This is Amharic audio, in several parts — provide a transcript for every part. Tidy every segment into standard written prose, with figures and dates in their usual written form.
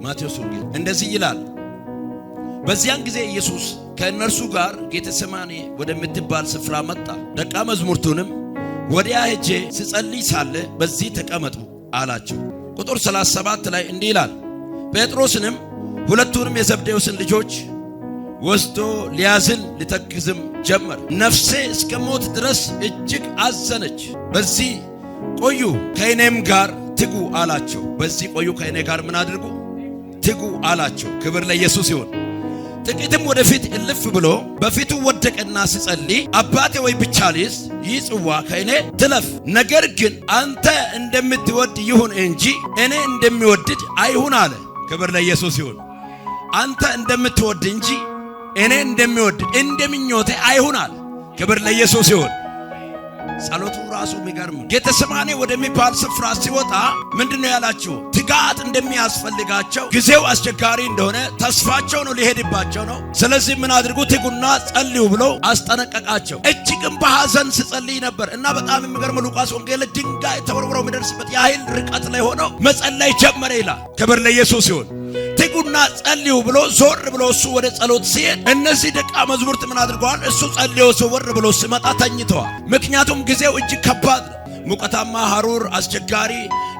ማቴዎስ ወንጌል እንደዚህ ይላል። በዚያን ጊዜ ኢየሱስ ከእነርሱ ጋር ጌቴሴማኒ ወደምትባል ስፍራ መጣ። ደቀ መዛሙርቱንም ወዲያ ሄጄ ስጸልይ ሳለ በዚህ ተቀመጡ አላቸው። ቁጥር 37 ላይ እንዲህ ይላል፣ ጴጥሮስንም ሁለቱንም የዘብዴዎስን ልጆች ወስዶ ሊያዝን ሊተክዝም ጀመር። ነፍሴ እስከ ሞት ድረስ እጅግ አዘነች፣ በዚህ ቆዩ ከእኔም ጋር ትጉ አላቸው። በዚህ ቆዩ ከእኔ ጋር ምን አድርጉ? ትጉ አላቸው። ክብር ለኢየሱስ ይሁን። ጥቂትም ወደፊት እልፍ ብሎ በፊቱ ወደቀና ሲጸልይ አባቴ ወይ ቢቻልስ ይህ ጽዋ ከእኔ ትለፍ፣ ነገር ግን አንተ እንደምትወድ ይሁን እንጂ እኔ እንደሚወድድ አይሁን አለ። ክብር ለኢየሱስ ይሁን። አንተ እንደምትወድ እንጂ እኔ እንደሚወድ እንደምኞቴ አይሁን አለ። ክብር ለኢየሱስ ይሁን። ጸሎቱ ራሱ የሚገርም። ጌቴሴማኒ ወደሚባል ስፍራ ሲወጣ ምንድነው ያላቸው? ትጋት እንደሚያስፈልጋቸው፣ ጊዜው አስቸጋሪ እንደሆነ፣ ተስፋቸው ነው ሊሄድባቸው ነው። ስለዚህ ምን አድርጉ? ትጉና ጸልዩ ብሎ አስጠነቀቃቸው። እጅግም በሐዘን ሲጸልይ ነበር እና በጣም የሚገርም ሉቃስ ወንጌል ድንጋይ ተወርውረው የሚደርስበት ያህል ርቀት ላይ ሆነው መጸለይ ጀመረ ይላል። ክብር ለኢየሱስ ይሁን። ትጉና ጸልዩ ብሎ ዞር ብሎ እሱ ወደ ጸሎት ሲሄድ እነዚህ ደቀ መዛሙርት ምን አድርገዋል? እሱ ጸልዮ ዘወር ብሎ ሲመጣ ተኝተዋል። ምክንያቱም ጊዜው እጅግ ከባድ ነው። ሙቀታማ፣ ሐሩር፣ አስቸጋሪ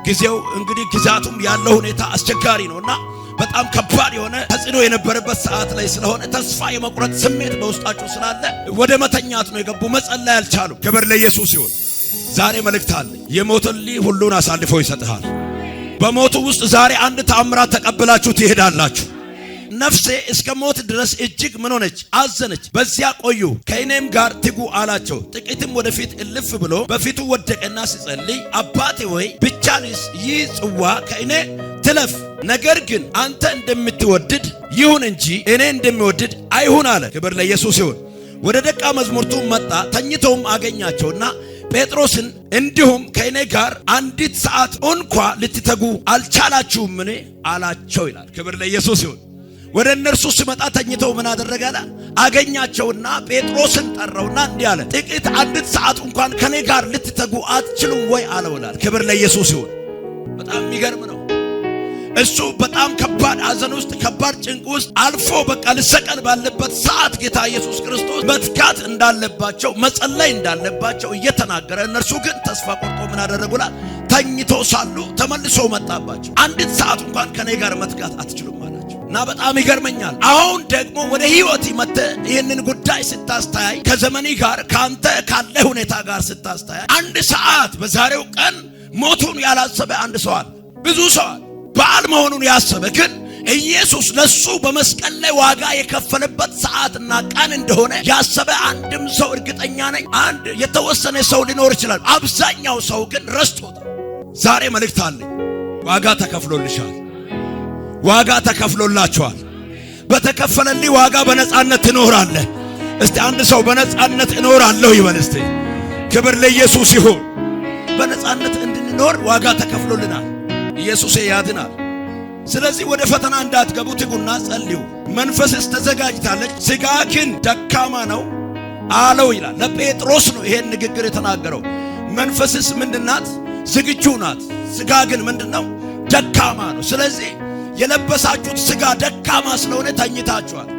ጊዜው እንግዲህ ግዛቱም ያለው ሁኔታ አስቸጋሪ ነውና በጣም ከባድ የሆነ ተጽዕኖ የነበረበት ሰዓት ላይ ስለሆነ ተስፋ የመቁረጥ ስሜት በውስጣቸው ስላለ ወደ መተኛት ነው የገቡ። መጸለይ አልቻሉም። ክብር ለኢየሱስ ይሁን። ዛሬ መልእክት አለ። የሞተልህ ሁሉን አሳልፎ ይሰጥሃል። በሞቱ ውስጥ ዛሬ አንድ ተአምራት ተቀብላችሁ ትሄዳላችሁ። ነፍሴ እስከ ሞት ድረስ እጅግ ምን ሆነች? አዘነች። በዚያ ቆዩ ከእኔም ጋር ትጉ አላቸው። ጥቂትም ወደፊት እልፍ ብሎ በፊቱ ወደቀና ሲጸልይ አባቴ ወይ ቢቻልስ ይህ ጽዋ ከእኔ ትለፍ፣ ነገር ግን አንተ እንደምትወድድ ይሁን እንጂ እኔ እንደሚወድድ አይሁን አለ። ክብር ለኢየሱስ ይሁን። ወደ ደቀ መዛሙርቱ መጣ፣ ተኝተውም አገኛቸውና ጴጥሮስን እንዲሁም ከእኔ ጋር አንዲት ሰዓት እንኳ ልትተጉ አልቻላችሁምን? አላቸው ይላል። ክብር ለኢየሱስ ይሁን። ወደ እነርሱ ሲመጣ ተኝተው ምን አደረገ? አገኛቸውና ጴጥሮስን ጠራውና እንዲህ አለ፣ ጥቂት አንዲት ሰዓት እንኳን ከኔ ጋር ልትተጉ አትችሉም ወይ አለው ይላል። ክብር ለኢየሱስ ይሁን። በጣም የሚገርም ነው። እሱ በጣም ከባድ ሐዘን ውስጥ፣ ከባድ ጭንቅ ውስጥ አልፎ በቃ ሊሰቀል ባለበት ሰዓት ጌታ ኢየሱስ ክርስቶስ መትጋት እንዳለባቸው፣ መጸለይ እንዳለባቸው እየተናገረ እነርሱ ግን ተስፋ ቆርጦ ምን አደረጉላል? ተኝቶ ሳሉ ተመልሶ መጣባቸው። አንዲት ሰዓት እንኳን ከኔ ጋር መትጋት አትችሉም አላቸው። እና በጣም ይገርመኛል። አሁን ደግሞ ወደ ህይወት መጥተህ ይህንን ጉዳይ ስታስተያይ፣ ከዘመኒ ጋር ከአንተ ካለ ሁኔታ ጋር ስታስተያይ፣ አንድ ሰዓት በዛሬው ቀን ሞቱን ያላሰበ አንድ ሰው አለ። ብዙ ሰው አለ በዓል መሆኑን ያሰበ፣ ግን ኢየሱስ ለሱ በመስቀል ላይ ዋጋ የከፈለበት ሰዓትና ቀን እንደሆነ ያሰበ አንድም ሰው፣ እርግጠኛ ነኝ አንድ የተወሰነ ሰው ሊኖር ይችላል። አብዛኛው ሰው ግን ረስቶታል። ዛሬ መልእክት አለኝ። ዋጋ ተከፍሎልሻል። ዋጋ ተከፍሎላችኋል። በተከፈለልህ ዋጋ በነጻነት ትኖራለህ። እስቲ አንድ ሰው በነጻነት እኖራለሁ ይበል እስቲ። ክብር ለኢየሱስ ይሁን። በነጻነት እንድንኖር ዋጋ ተከፍሎልናል። ኢየሱስ ያድናል። ስለዚህ ወደ ፈተና እንዳትገቡ ትጉና ጸልዩ። መንፈስስ ተዘጋጅታለች፣ ሥጋ ግን ደካማ ነው አለው ይላል። ለጴጥሮስ ነው ይሄን ንግግር የተናገረው። መንፈስስ ምንድናት? ዝግጁ ናት። ሥጋ ግን ምንድነው? ደካማ ነው። ስለዚህ የለበሳችሁት ሥጋ ደካማ ስለሆነ ተኝታችኋል።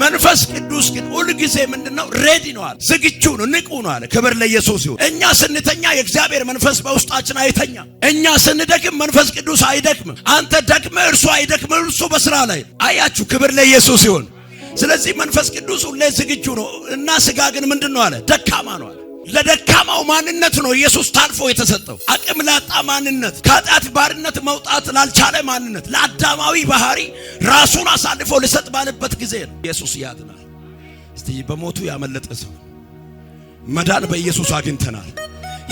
መንፈስ ቅዱስ ግን ሁል ጊዜ ምንድነው? Ready ነው አለ፣ ዝግጁ ነው፣ ንቁ ነው አለ። ክብር ለኢየሱስ ይሁን። እኛ ስንተኛ የእግዚአብሔር መንፈስ በውስጣችን አይተኛም። እኛ ስንደክም መንፈስ ቅዱስ አይደክምም። አንተ ደክመህ እርሱ አይደክምም። እርሱ በስራ ላይ አያችሁ። ክብር ለኢየሱስ ይሁን። ስለዚህ መንፈስ ቅዱስ ሁሌ ዝግጁ ነው እና ስጋ ግን ምንድን ነው አለ? ደካማ ነው አለ። ለደካማው ማንነት ነው ኢየሱስ ታልፎ የተሰጠው። አቅም ላጣ ማንነት፣ ከኃጢአት ባርነት መውጣት ላልቻለ ማንነት፣ ለአዳማዊ ባህሪ ራሱን አሳልፎ ሊሰጥ ባለበት ጊዜ ነው። ኢየሱስ ያድናል። እስቲ በሞቱ ያመለጠ ሰው፣ መዳን በኢየሱስ አግኝተናል።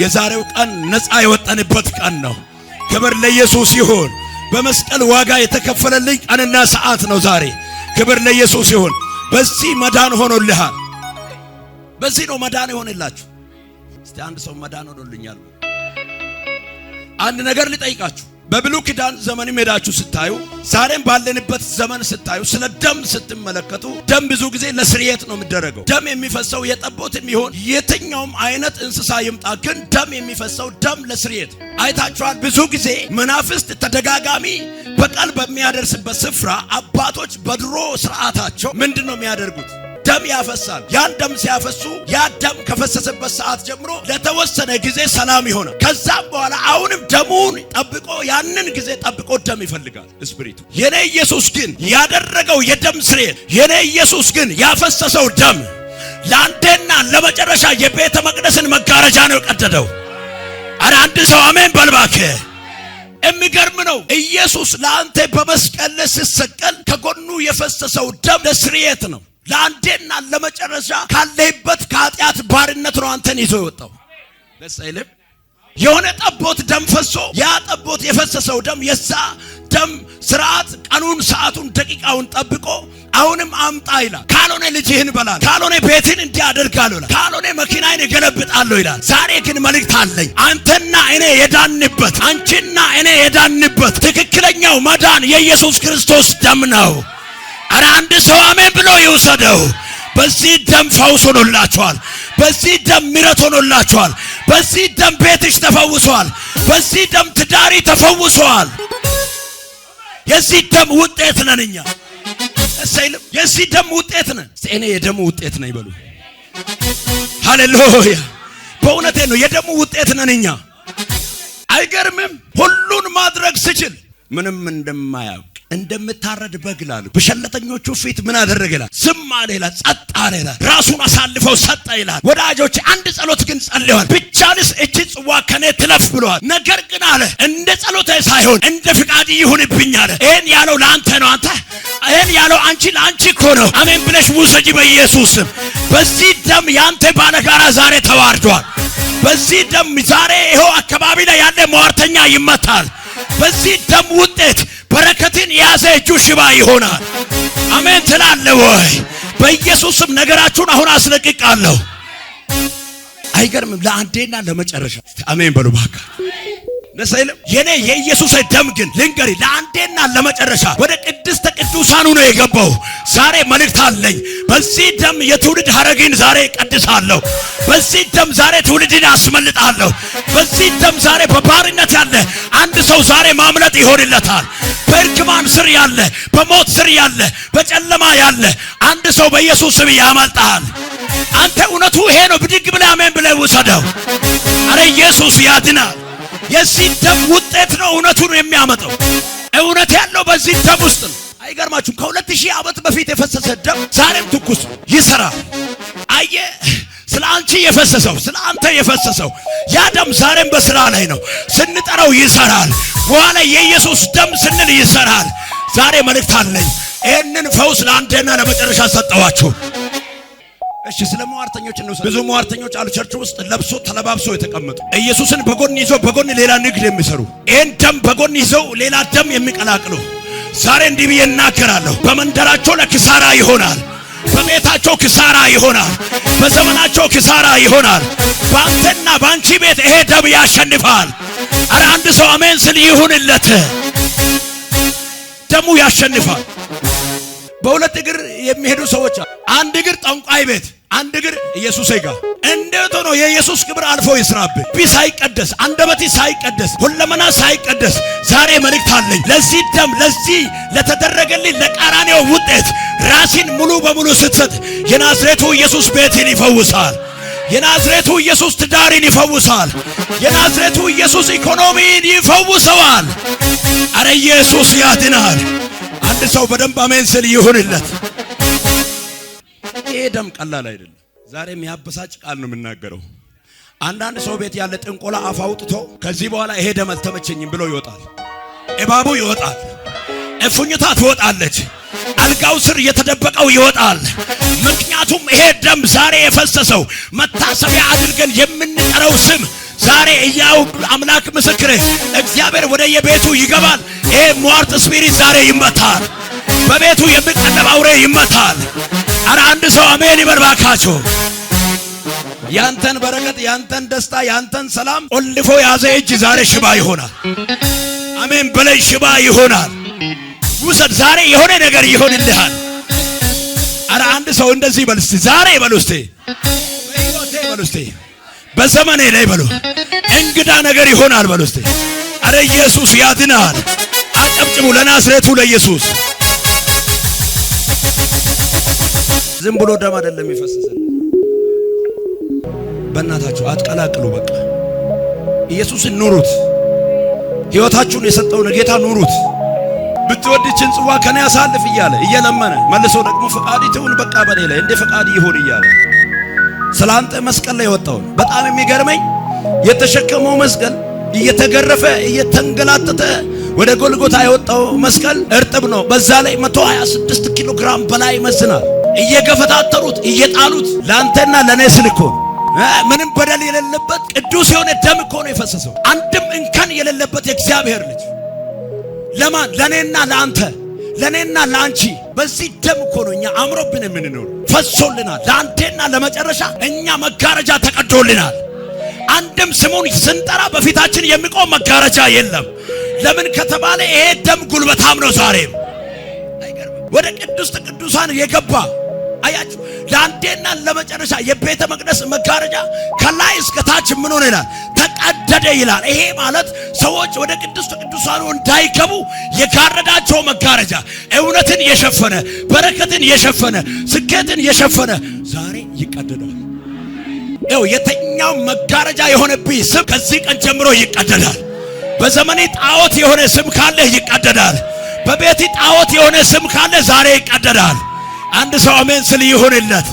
የዛሬው ቀን ነፃ የወጣንበት ቀን ነው። ክብር ለኢየሱስ ይሁን። በመስቀል ዋጋ የተከፈለልኝ ቀንና ሰዓት ነው ዛሬ። ክብር ለኢየሱስ ይሁን። በዚህ መዳን ሆኖልሃል። በዚህ ነው መዳን የሆነላችሁ። እስቲ አንድ ሰው መዳን ሆኖልኛል። አንድ ነገር ልጠይቃችሁ። በብሉይ ኪዳን ዘመንም ሄዳችሁ ስታዩ፣ ዛሬም ባለንበት ዘመን ስታዩ፣ ስለ ደም ስትመለከቱ ደም ብዙ ጊዜ ለስርየት ነው የሚደረገው። ደም የሚፈሰው የጠቦትም ይሁን የትኛውም አይነት እንስሳ ይምጣ፣ ግን ደም የሚፈሰው ደም ለስርየት አይታችኋል። ብዙ ጊዜ መናፍስት ተደጋጋሚ በቀል በሚያደርስበት ስፍራ አባቶች በድሮ ስርዓታቸው ምንድን ነው የሚያደርጉት? ደም ያፈሳል። ያን ደም ሲያፈሱ ያ ደም ከፈሰሰበት ሰዓት ጀምሮ ለተወሰነ ጊዜ ሰላም ይሆናል። ከዛም በኋላ አሁንም ደሙን ጠብቆ ያንን ጊዜ ጠብቆ ደም ይፈልጋል spirit ኡ። የኔ ኢየሱስ ግን ያደረገው የደም ስርየት፣ የኔ ኢየሱስ ግን ያፈሰሰው ደም ለአንዴና ለመጨረሻ የቤተ መቅደስን መጋረጃ ነው የቀደደው። አረ አንድ ሰው አሜን በል እባክህ። የሚገርም ነው። ኢየሱስ ለአንተ በመስቀል ላይ ሲሰቀል ከጎኑ የፈሰሰው ደም ለስርየት ነው። ለአንዴና ለመጨረሻ ካለህበት ከኃጢአት ባርነት ነው አንተን ይዞ የወጣው። ደስ አይልም? የሆነ ጠቦት ደም ፈሶ ያ ጠቦት የፈሰሰው ደም የዛ ደም ስርዓት ቀኑን፣ ሰዓቱን፣ ደቂቃውን ጠብቆ አሁንም አምጣ ይላል። ካልሆነ ልጅህን በላል፣ ካልሆነ ቤትን እንዲያደርጋለሁ ይላል፣ ካልሆነ መኪናዬን እገለብጣለሁ ይላል። ዛሬ ግን መልእክት አለኝ። አንተና እኔ የዳንበት፣ አንቺና እኔ የዳንበት ትክክለኛው መዳን የኢየሱስ ክርስቶስ ደም ነው። አረ አንድ ሰው አሜን ብሎ ይውሰደው። በዚህ ደም ፈውስ ሆኖላችኋል። በዚህ ደም ምሕረት ሆኖላችኋል። በዚህ ደም ቤትሽ ተፈውሷል። በዚህ ደም ትዳሪ ተፈውሷል። የዚህ ደም ውጤት ነን እኛ። እሰይልም የዚህ ደም ውጤት ነን። እኔ የደሙ ውጤት ነኝ በሉ። ሃሌሉያ! በእውነቴ ነው፣ የደሙ ውጤት ነን እኛ። አይገርምም? ሁሉን ማድረግ ስችል ምንም እንደማያውቅ እንደምታረድ በግ ይላል። በሸለተኞቹ ፊት ምን አደረገ ይላል? ዝም አለ ይላል። ጸጥ አለ ይላል። ራሱን አሳልፈው ሰጠ ይላል። ወዳጆች አንድ ጸሎት ግን ጸልየዋል። ቢቻልስ እቺ ጽዋ ከኔ ትለፍ ብለዋል። ነገር ግን አለ እንደ ጸሎቴ ሳይሆን እንደ ፍቃድ ይሁንብኝ አለ። ይሄን ያለው ለአንተ ነው። አንተ ይሄን ያለው አንቺ ለአንቺ እኮ ነው። አሜን ብለሽ ውሰጂ በኢየሱስ ስም። በዚህ ደም ያንተ ባለጋራ ዛሬ ተዋርዷል። በዚህ ደም ዛሬ ይኸው አካባቢ ላይ ያለ ሟርተኛ ይመታል። በዚህ ደም ውጤት በረከትን የያዘ እጁ ሽባ ይሆናል። አሜን ትላለህ ወይ? በኢየሱስም ነገራችሁን አሁን አስለቅቃለሁ። አይገርምም? ለአንዴና ለመጨረሻ አሜን በሉ እባክህ። ደስ አይልም? የኔ የኢየሱስ ደም ግን ልንገሪ፣ ለአንዴና ለመጨረሻ ወደ ቅድስተ ቅዱሳኑ ነው የገባው። ዛሬ መልእክት አለኝ። በዚህ ደም የትውልድ ሐረግን ዛሬ እቀድሳለሁ። በዚህ ደም ዛሬ ትውልድን አስመልጣለሁ። በዚህ ደም ዛሬ በባርነት ያለ አንድ ሰው ዛሬ ማምለጥ ይሆንለታል። በእርግማን ስር ያለ፣ በሞት ስር ያለ፣ በጨለማ ያለ አንድ ሰው በኢየሱስ ስም ያመልጣል። አንተ እውነቱ ይሄ ነው። ብድግ ብለህ አሜን ብለህ ውሰደው። አረ ኢየሱስ ያድናል። የዚህ ደም ውጤት ነው እውነቱን የሚያመጣው። እውነት ያለው በዚህ ደም ውስጥ ነው። አይገርማችሁም? ከ2000 ዓመት በፊት የፈሰሰ ደም ዛሬም ትኩስ ይሰራል። አየ ስለ አንቺ የፈሰሰው፣ ስለ አንተ የፈሰሰው ያ ደም ዛሬም በስራ ላይ ነው። ስንጠራው ይሰራል። በኋላ የኢየሱስ ደም ስንል ይሰራል። ዛሬ መልእክት አለኝ። ይህንን ፈውስ ለአንዴና ለመጨረሻ ሰጠዋችሁ። እሺ ስለ ሟርተኞች ነው። ብዙ ሟርተኞች አሉ church ውስጥ ለብሶ ተለባብሶ የተቀመጡ ኢየሱስን በጎን ይዘው በጎን ሌላ ንግድ የሚሰሩ፣ ይህን ደም በጎን ይዘው ሌላ ደም የሚቀላቅሉ፣ ዛሬ እንዲህ ብዬ እናገራለሁ። በመንደራቸው ለኪሳራ ይሆናል። በቤታቸው ኪሳራ ይሆናል። በዘመናቸው ኪሳራ ይሆናል። በአንተና በአንቺ ቤት ይሄ ደም ያሸንፋል። አረ አንድ ሰው አሜን ስል ይሁንለት። ደሙ ያሸንፋል። በሁለት እግር የሚሄዱ ሰዎች፣ አንድ እግር ጠንቋይ ቤት፣ አንድ እግር ኢየሱስ ጋር። እንዴት ሆኖ የኢየሱስ ክብር አልፎ ይስራብህ? ቢ ሳይቀደስ፣ አንደበቲ ሳይቀደስ፣ ሁለመና ሳይቀደስ ዛሬ መልእክት አለኝ። ለዚህ ደም፣ ለዚህ ለተደረገልኝ ለቀራንዮው ውጤት ራሲን ሙሉ በሙሉ ስትሰጥ የናዝሬቱ ኢየሱስ ቤትን ይፈውሳል። የናዝሬቱ ኢየሱስ ትዳሪን ይፈውሳል። የናዝሬቱ ኢየሱስ ኢኮኖሚን ይፈውሰዋል። አረ ኢየሱስ ያድናል። አንድ ሰው በደንብ አሜን ስል ይሁንለት። ይሄ ደም ቀላል አይደለም። ዛሬ የሚያበሳጭ ቃል ነው የምናገረው። አንዳንድ ሰው ቤት ያለ ጥንቆላ አፍ አውጥቶ ከዚህ በኋላ ይሄ ደም አልተመቸኝም ብሎ ይወጣል። እባቡ ይወጣል። እፉኝታ ትወጣለች። አልጋው ስር የተደበቀው ይወጣል። ምክንያቱም ይሄ ደም ዛሬ የፈሰሰው መታሰቢያ አድርገን የምንጠራው ስም ዛሬ እያው አምላክ ምስክሬ እግዚአብሔር ወደ የቤቱ ይገባል። ይሄ ሟርት spirit ዛሬ ይመታል። በቤቱ የሚቀለብ አውሬ ይመታል። አረ አንድ ሰው አሜን ይበል ባካችሁ። ያንተን በረከት፣ ያንተን ደስታ፣ ያንተን ሰላም ቆልፎ የያዘ እጅ ዛሬ ሽባ ይሆናል። አሜን በላይ ሽባ ይሆናል። ውሰድ፣ ዛሬ የሆነ ነገር ይሆንልሃል። አረ አንድ ሰው እንደዚህ በል እስቲ፣ ዛሬ በሉ እስቲ፣ በሕይወቴ በሉ እስቲ፣ በዘመኔ ላይ በሉ፣ እንግዳ ነገር ይሆናል በሉ እስቲ። አረ ኢየሱስ ያድናል። አጨብጭቡ ለናዝሬቱ ለኢየሱስ። ዝም ብሎ ደም አይደለም ይፈስስልን። በእናታችሁ አትቀላቅሉ። በቃ ኢየሱስን ኑሩት። ሕይወታችሁን የሰጠውን ጌታ ኑሩት። ብትወድ ይህችን ጽዋ ከኔ አሳልፍ እያለ እየለመነ መልሶ ደግሞ ፈቃድ ትሁን በቃ በኔ ላይ እንደ ፈቃድ ይሁን እያለ ስላንተ መስቀል ላይ የወጣውን። በጣም የሚገርመኝ የተሸከመው መስቀል እየተገረፈ እየተንገላተተ ወደ ጎልጎታ የወጣው መስቀል እርጥብ ነው። በዛ ላይ 126 ኪሎ ግራም በላይ ይመዝናል። እየገፈታተሩት እየጣሉት ለአንተና ለኔ ስል እኮ ነው። ምንም በደል የሌለበት ቅዱስ የሆነ ደም እኮ ነው የፈሰሰው። አንድም እንከን የሌለበት የእግዚአብሔር ልጅ ለማን? ለኔና ለአንተ፣ ለኔና ለአንቺ። በዚህ ደም እኮ ነው እኛ አምሮብን የምንኖር። ፈሶልናል። ለአንዴና ለመጨረሻ እኛ መጋረጃ ተቀዶልናል። አንድም ስሙን ስንጠራ በፊታችን የሚቆም መጋረጃ የለም። ለምን ከተባለ ይሄ ደም ጉልበታም ነው። ዛሬም ወደ ቅድስተ ቅዱሳን የገባ አያችሁ፣ ለአንዴና ለመጨረሻ የቤተ መቅደስ መጋረጃ ከላይ እስከ ታች ምን ሆነ ይላል? ተቀደደ ይላል። ይሄ ማለት ሰዎች ወደ ቅድስተ ቅዱሳኑ እንዳይገቡ የጋረዳቸው መጋረጃ፣ እውነትን የሸፈነ፣ በረከትን የሸፈነ፣ ስኬትን የሸፈነ ዛሬ ይቀደዳል። ይኸው የተኛው መጋረጃ የሆነብኝ ስም ከዚህ ቀን ጀምሮ ይቀደዳል። በዘመኔ ጣዖት የሆነ ስም ካለ ይቀደዳል። በቤቲ ጣዖት የሆነ ስም ካለ ዛሬ ይቀደዳል። አንድ ሰው አሜን ስል ይሁንለት።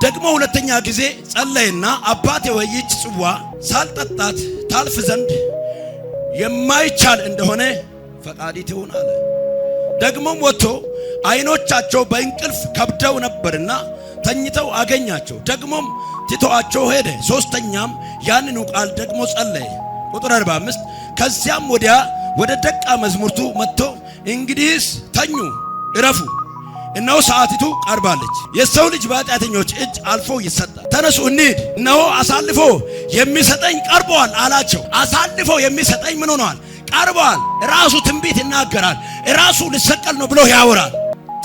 ደግሞ ሁለተኛ ጊዜ ጸለይና አባቴ ወይ ይህች ጽዋ ሳልጠጣት ታልፍ ዘንድ የማይቻል እንደሆነ ፈቃድህ ትሁን አለ። ደግሞም ወጥቶ ዓይኖቻቸው በእንቅልፍ ከብደው ነበርና ተኝተው አገኛቸው። ደግሞም ትቶአቸው ሄደ። ሶስተኛም ያንኑ ቃል ደግሞ ጸለየ። ቁጥር 45 ከዚያም ወዲያ ወደ ደቀ መዛሙርቱ መጥቶ እንግዲህስ ተኙ፣ እረፉ፣ እነሆ ሰዓቲቱ ቀርባለች፣ የሰው ልጅ በኃጢአተኞች እጅ አልፎ ይሰጣል። ተነሱ እንሂድ፣ እነሆ አሳልፎ የሚሰጠኝ ቀርቧል አላቸው። አሳልፎ የሚሰጠኝ ምን ሆኗል? ቀርቧል። ራሱ ትንቢት ይናገራል። ራሱ ሊሰቀል ነው ብሎ ያወራል።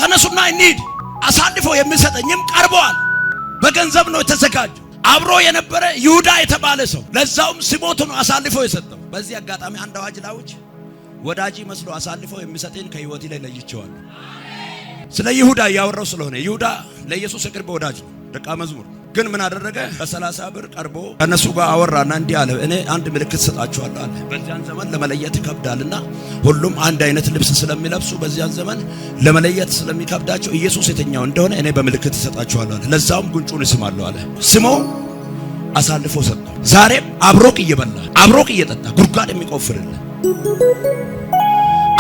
ተነሱና እንሂድ፣ አሳልፎ የሚሰጠኝም ቀርቧል። በገንዘብ ነው የተዘጋጀው። አብሮ የነበረ ይሁዳ የተባለ ሰው ለዛውም ሲሞት ነው አሳልፎ የሰጠው። በዚህ አጋጣሚ አንድ አዋጅ ላውጅ። ወዳጅ መስሎ አሳልፎ የሚሰጠኝ ከህይወቴ ላይ ለይቼዋለሁ። ስለ ይሁዳ እያወራው ስለሆነ ይሁዳ ለኢየሱስ የቅርብ ወዳጅ ነው፣ ደቀ መዝሙር ግን ምን አደረገ? በ30 ብር ቀርቦ ከነሱ ጋር አወራና እንዲህ አለ፣ እኔ አንድ ምልክት ሰጣችኋለሁ አለ። በዚያን ዘመን ለመለየት ይከብዳልና ሁሉም አንድ አይነት ልብስ ስለሚለብሱ በዚያን ዘመን ለመለየት ስለሚከብዳቸው ኢየሱስ የተኛው እንደሆነ እኔ በምልክት እሰጣችኋለሁ አለ። ለዛውም ጉንጩን እስማለሁ አለ። ስሞ አሳልፎ ሰጠው። ዛሬም አብሮክ እየበላ አብሮክ እየጠጣ ጉድጓድ የሚቆፍርልህ፣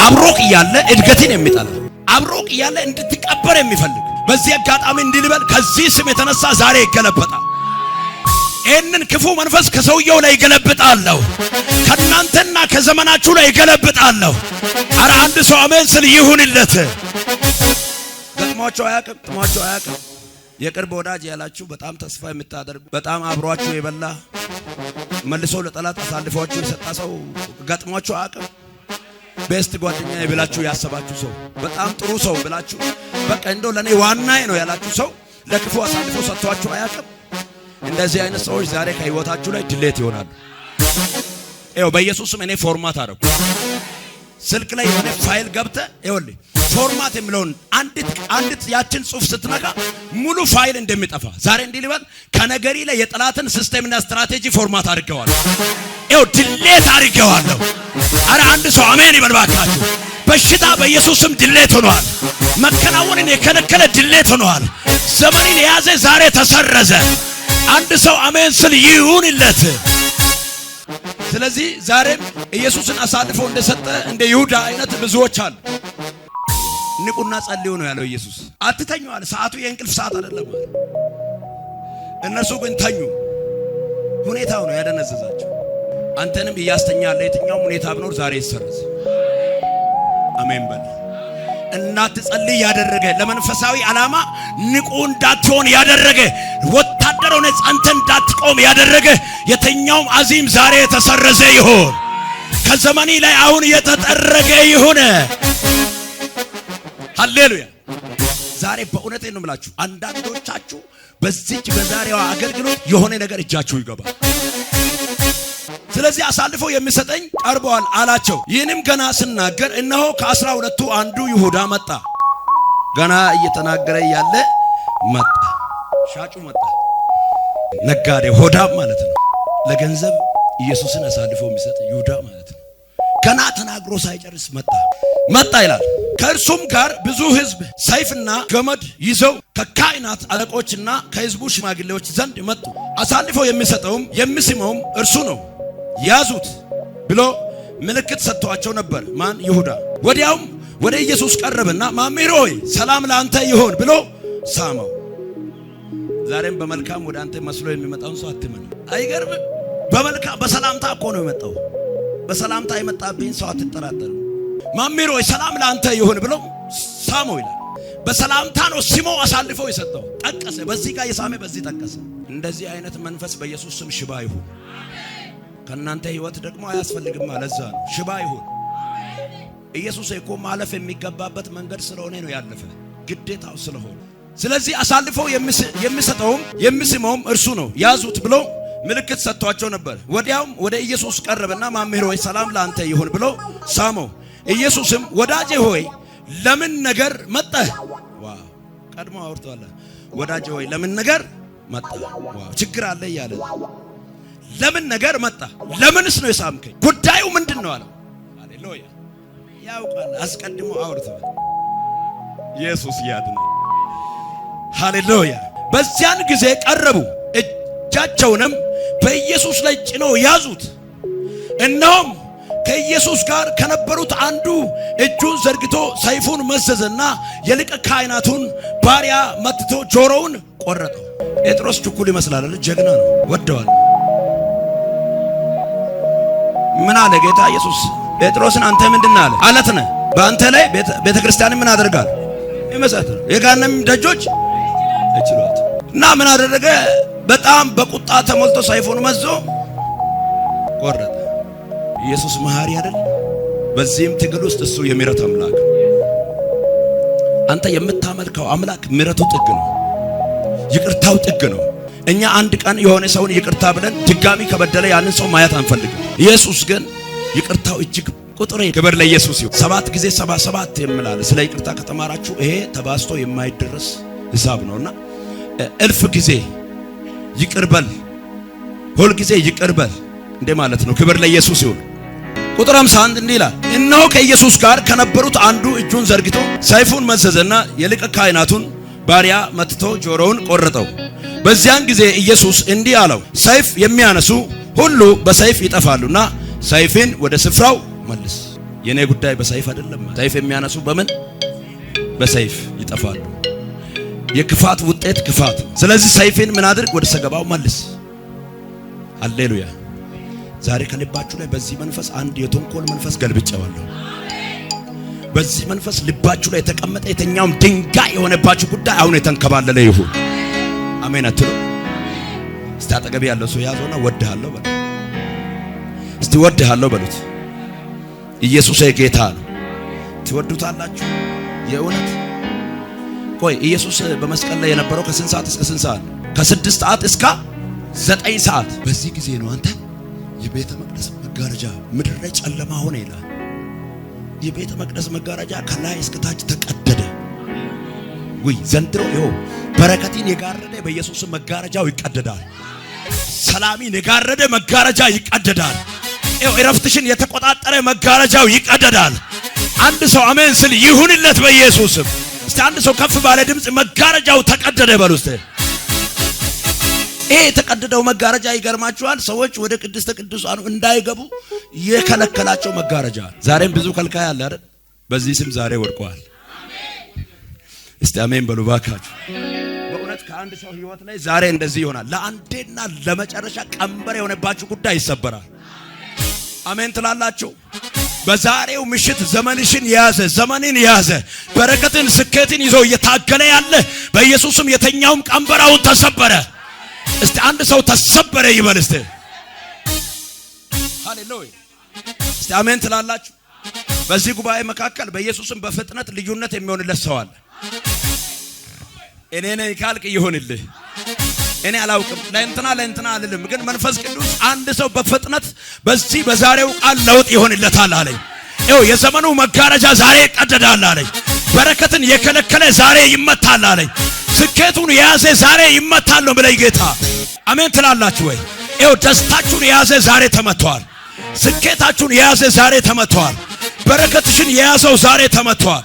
አብሮክ እያለ እድገትን የሚጠላ፣ አብሮክ እያለ እንድትቀበር የሚፈልግ በዚህ አጋጣሚ እንዲህ ልበል፣ ከዚህ ስም የተነሳ ዛሬ ይገለበጣል። ይህንን ክፉ መንፈስ ከሰውየው ላይ ይገለብጣለሁ። ከእናንተና ከዘመናችሁ ላይ ይገለብጣለሁ። አረ አንድ ሰው አሜን ስል ይሁንለት። ገጥሟቸው አያውቅም፣ ገጥሟቸው አያውቅም። የቅርብ ወዳጅ ያላችሁ፣ በጣም ተስፋ የምታደርጉ፣ በጣም አብሯችሁ የበላ መልሶ ለጠላት አሳልፏችሁ የሰጣ ሰው ገጥሟችሁ አያውቅም? Best ጓደኛ ብላችሁ ያሰባችሁ ሰው፣ በጣም ጥሩ ሰው ብላችሁ በቃ እንደው ለኔ ዋናዬ ነው ያላችሁ ሰው ለክፉ አሳልፎ ሰጥቷችሁ አያውቅም? እንደዚህ አይነት ሰዎች ዛሬ ከህይወታችሁ ላይ delete ይሆናሉ። ይኸው በኢየሱስ ስም እኔ format አደረኩ። ስልክ ላይ የሆነ ፋይል ገብተህ ይኸውልህ format የሚለውን አንዲት አንዲት ያችን ጽሁፍ ስትነካ ሙሉ ፋይል እንደሚጠፋ ዛሬ እንዲህ ልበል፣ ከነገሪ ላይ የጠላትን system ና strategy format አድርገዋለሁ። ይኸው delete አድርገዋለሁ። አረ አንድ ሰው አሜን ይበል ባካችሁ። በሽታ በኢየሱስ ስም delete ሆኗል። መከናወንን የከለከለ delete ሆኗል። ዘመንን የያዘ ዛሬ ተሰረዘ። አንድ ሰው አሜን ስል ይሁንለት። ስለዚህ ዛሬም ኢየሱስን አሳልፎ እንደሰጠ እንደ ይሁዳ አይነት ብዙዎች አሉ። ንቁና ጸልዩ ነው ያለው ኢየሱስ። አትተኙ አለ። ሰዓቱ የእንቅልፍ ሰዓት አይደለም አለ። እነርሱ ግን ተኙ። ሁኔታው ነው ያደነዘዛቸው። አንተንም እያስተኛ ያለ የትኛውም ሁኔታ ቢኖር ዛሬ ይሰረዝ። አሜን በል። እንዳትጸልይ ያደረገ፣ ለመንፈሳዊ ዓላማ ንቁ እንዳትሆን ያደረገ፣ ወታደር ሆነ ጸንተ እንዳትቆም ያደረገ የትኛውም አዚም ዛሬ የተሰረዘ ይሆን። ከዘመኒ ላይ አሁን የተጠረገ ይሁን። ሃሌሉያ። ዛሬ በእውነት ነው የምላችሁ፣ አንዳንዶቻችሁ በዚች በዛሬዋ አገልግሎት የሆነ ነገር እጃችሁ ይገባል። ስለዚህ አሳልፎ የሚሰጠኝ ቀርበዋል አላቸው። ይህንም ገና ስናገር እነሆ ከ12ቱ አንዱ ይሁዳ መጣ። ገና እየተናገረ ያለ መጣ፣ ሻጩ መጣ፣ ነጋዴ ሆዳም ማለት ነው። ለገንዘብ ኢየሱስን አሳልፎ የሚሰጥ ይሁዳ ማለት ነው። ገና ተናግሮ ሳይጨርስ መጣ መጣ ይላል። ከእርሱም ጋር ብዙ ሕዝብ ሰይፍና ገመድ ይዘው ከካህናት አለቆችና ከሕዝቡ ሽማግሌዎች ዘንድ መጡ። አሳልፎ የሚሰጠውም የሚስመውም እርሱ ነው፣ ያዙት ብሎ ምልክት ሰጥቷቸው ነበር። ማን? ይሁዳ። ወዲያውም ወደ ኢየሱስ ቀረበና መምህር ሆይ ሰላም ለአንተ ይሁን ብሎ ሳመው። ዛሬም በመልካም ወደ አንተ መስሎ የሚመጣውን ሰው አትመን። አይገርምም? በመልካም በሰላምታ እኮ ነው የመጣው። በሰላምታ የመጣብኝ ሰው አትጠራጠርም። መምህር ሆይ ሰላም ለአንተ ይሁን ብሎ ሳመው ይላል። በሰላምታ ነው ስሞ አሳልፎ የሰጠው። ጠቀሰ። በዚህ ጋር የሳመ በዚህ ጠቀሰ። እንደዚህ አይነት መንፈስ በኢየሱስ ስም ሽባ ይሁን። ከእናንተ ህይወት ደግሞ አያስፈልግም። ለዛ ነው ሽባ ይሁን። ኢየሱስ እኮ ማለፍ የሚገባበት መንገድ ስለሆነ ነው ያለፈ፣ ግዴታው ስለሆነ። ስለዚህ አሳልፎ የሚሰጠውም የሚስመውም እርሱ ነው፣ ያዙት ብሎ ምልክት ሰጥቷቸው ነበር። ወዲያውም ወደ ኢየሱስ ቀረበና መምህር ሆይ ሰላም ለአንተ ይሁን ብሎ ሳመው። ኢየሱስም ወዳጄ ሆይ ለምን ነገር መጣህ? Wow ቀድሞ አውርቷል። ወዳጄ ሆይ ለምን ነገር መጣህ? Wow ችግር አለ እያለ ለምን ነገር መጣ? ለምንስ ነው የሳምከኝ? ጉዳዩ ምንድን ነው አለው። ሃሌሉያ ያውቃል፣ አስቀድሞ አውርቷል። ኢየሱስ ያድናል። ሃሌሉያ። በዚያን ጊዜ ቀረቡ፣ እጃቸውንም በኢየሱስ ላይ ጭነው ያዙት። እነሆም ከኢየሱስ ጋር ከነበሩት አንዱ እጁን ዘርግቶ ሰይፉን መዘዘና የሊቀ ካህናቱን ባሪያ መትቶ ጆሮውን ቆረጠው። ጴጥሮስ ችኩል ይመስላል፣ ጀግና ነው፣ ወደዋል። ምን አለ ጌታ ኢየሱስ ጴጥሮስን? አንተ ምንድን አለ? አለት ነህ፣ በአንተ ላይ ቤተ ክርስቲያንን ምን አደርጋለሁ? ይመሰረት የገሃነም ደጆች አይችሏት። እና ምን አደረገ? በጣም በቁጣ ተሞልቶ ሰይፉን መዞ ቆረጠ። ኢየሱስ መሐሪ አይደል? በዚህም ትግል ውስጥ እሱ የምሕረት አምላክ። አንተ የምታመልከው አምላክ ምሕረቱ ጥግ ነው፣ ይቅርታው ጥግ ነው። እኛ አንድ ቀን የሆነ ሰውን ይቅርታ ብለን ድጋሚ ከበደለ ያንን ሰው ማየት አንፈልግም። ኢየሱስ ግን ይቅርታው እጅግ ቁጥር። ክብር ለኢየሱስ ይሁን። 7 ጊዜ 77 የምላል። ስለ ይቅርታ ከተማራችሁ ይሄ ተባዝቶ የማይደረስ ሂሳብ ነውና እልፍ ጊዜ ይቅር በል፣ ሁል ጊዜ ይቅር በል እንደ ማለት ነው። ክብር ለኢየሱስ ይሁን። ቁጥር 51 እንዲህ ይላል፣ እነሆ ከኢየሱስ ጋር ከነበሩት አንዱ እጁን ዘርግቶ ሰይፉን መዘዘና የሊቀ ካህናቱን ባሪያ መትቶ ጆሮውን ቆረጠው። በዚያን ጊዜ ኢየሱስ እንዲህ አለው፣ ሰይፍ የሚያነሱ ሁሉ በሰይፍ ይጠፋሉና ሰይፍን ወደ ስፍራው መልስ። የኔ ጉዳይ በሰይፍ አይደለም። ሰይፍ የሚያነሱ በምን? በሰይፍ ይጠፋሉ። የክፋት ውጤት ክፋት። ስለዚህ ሰይፍን ምን አድርግ? ወደ ሰገባው መልስ። ሃሌሉያ። ዛሬ ከልባችሁ ላይ በዚህ መንፈስ አንድ የተንኮል መንፈስ ገልብጬዋለሁ። በዚህ መንፈስ ልባችሁ ላይ የተቀመጠ የተኛውም ድንጋይ የሆነባችሁ ጉዳይ አሁን የተንከባለለ ይሁን። አሜን አትሉ? እስቲ አጠገብ ያለው ሰው ያዘውና ወድሃለሁ በሉት። እስቲ ወድሃለሁ በሉት። ኢየሱስ ጌታ ነው። ትወዱታላችሁ? የእውነት ቆይ፣ ኢየሱስ በመስቀል ላይ የነበረው ከስንት ሰዓት እስከ ስንት ሰዓት? ከ6 ሰዓት እስከ 9 ሰዓት። በዚህ ጊዜ ነው አንተ የቤተ መቅደስ መጋረጃ ምድር ላይ ጨለማ ሆነ ይላል። የቤተ መቅደስ መጋረጃ ከላይ እስከ ታች ተቀደደ። ውይ ዘንድሮ ይኸው በረከቲን የጋረደ በኢየሱስ መጋረጃው ይቀደዳል። ሰላሚን የጋረደ መጋረጃ ይቀደዳል። ይኸው እረፍትሽን የተቆጣጠረ መጋረጃው ይቀደዳል። አንድ ሰው አሜን ስል ይሁንለት በኢየሱስም። እስቲ አንድ ሰው ከፍ ባለ ድምፅ መጋረጃው ተቀደደ በሉ እስቲ። ይሄ የተቀደደው መጋረጃ ይገርማችኋል፣ ሰዎች ወደ ቅድስተ ቅዱሳኑ እንዳይገቡ የከለከላቸው መጋረጃ። ዛሬም ብዙ ከልካይ አለ አይደል? በዚህ ስም ዛሬ ወድቀዋል። እስቲ አሜን በሉ ባካችሁ። በእውነት ከአንድ ሰው ህይወት ላይ ዛሬ እንደዚህ ይሆናል። ለአንዴና ለመጨረሻ ቀንበር የሆነባችሁ ጉዳይ ይሰበራል። አሜን ትላላችሁ። በዛሬው ምሽት ዘመንሽን የያዘ ዘመንን የያዘ በረከትን ስኬትን ይዞ እየታገለ ያለ በኢየሱስም የተኛውም ቀንበራውን ተሰበረ። እስቲ አንድ ሰው ተሰበረ ይበል እስቲ። ሃሌሉያ። እስቲ አሜን ትላላችሁ? በዚህ ጉባኤ መካከል በኢየሱስም በፍጥነት ልዩነት የሚሆንለት ሰው አለ። እኔ ነኝ ካልክ ይሆንልህ። እኔ አላውቅም፣ ለእንትና ለእንትና አልልም፣ ግን መንፈስ ቅዱስ አንድ ሰው በፍጥነት በዚህ በዛሬው ቃል ለውጥ ይሆንለታል አለኝ። ይኸው የዘመኑ መጋረጃ ዛሬ ይቀደዳል አለኝ። በረከትን የከለከለ ዛሬ ይመታል አለኝ። ስኬቱን የያዘ ዛሬ ይመታል ነው ብለኝ ጌታ። አሜን ትላላችሁ ወይ? ይኸው ደስታችሁን የያዘ ዛሬ ተመቷል። ስኬታችሁን የያዘ ዛሬ ተመቷል። በረከትሽን የያዘው ዛሬ ተመቷል።